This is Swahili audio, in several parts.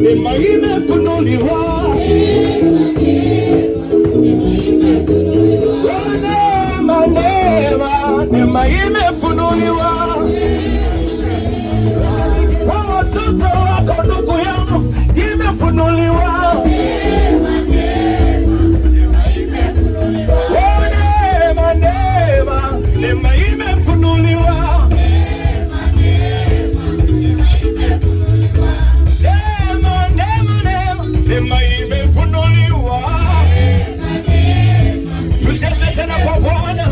Neema imefunuliwa. Neema, neema, neema imefunuliwa kwa watoto wako, ndugu yangu, imefunuliwa. Neema, neema, neema imefunuliwa. Neema, neema, neema, neema imefunuliwa. Tucheze tena kwa Bwana.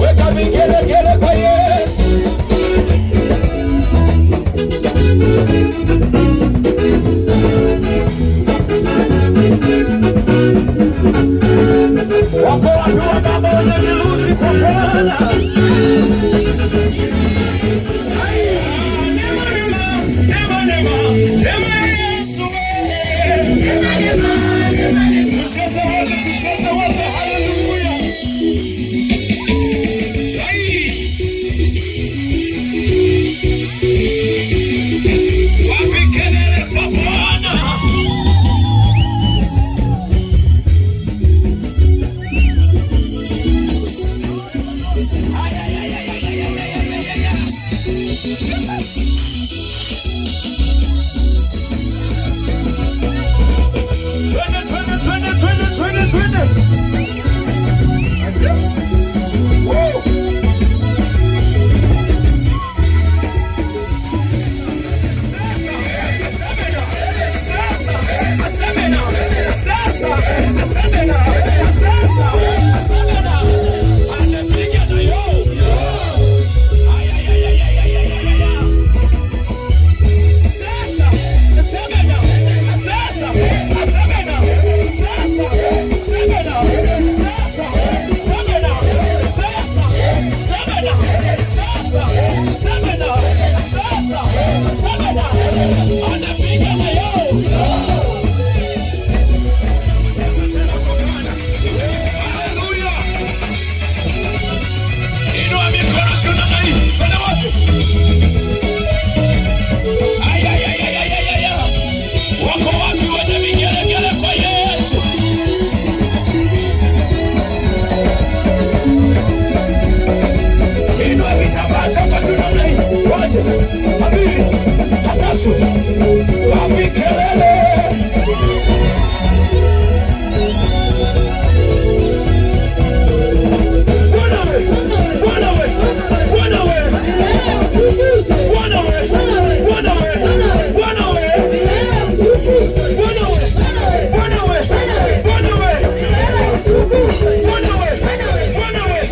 Weka vigelegele kwa Yesu. Wako wapi wababa wenye virusi kwa Bwana? Neema, neema, neema, neema Yesu. Tucheze wote, tucheze wote, haleluya. Ai. Wapi kelele kwa Bwana? Ay, ay, ay, ay, ay, ay, ay, ay, ay, ay. Twende, twende, twende, twende, twende, twende. Woo! Sasa, sasa, sasa, sasa, anapiga na yo. Ay, ay, ay, ay, ay, ay, ay, ay, ay. Sasa, semena, sasa, semena, sasa, semena, sasa, semena, sasa, semena, sasa, semena, sasa, semena, anapiga na yo. Haleluya! Inua mikono juu namna hii. Twende wote. Ay, ay, ay, ay, ay, ay, ay, ay. Wako wapi wenye vigelegele kwa Yesu? Inua kitambaa chako juu namna hii. Moja, mbili, tatu. Wapi kelele? Bwana we, Bwana we, Bwana we. Bwana we, Bwana we, Bwana we. Bwana we, Bwana we, Bwana we. Bwana we, Bwana we, Bwana we.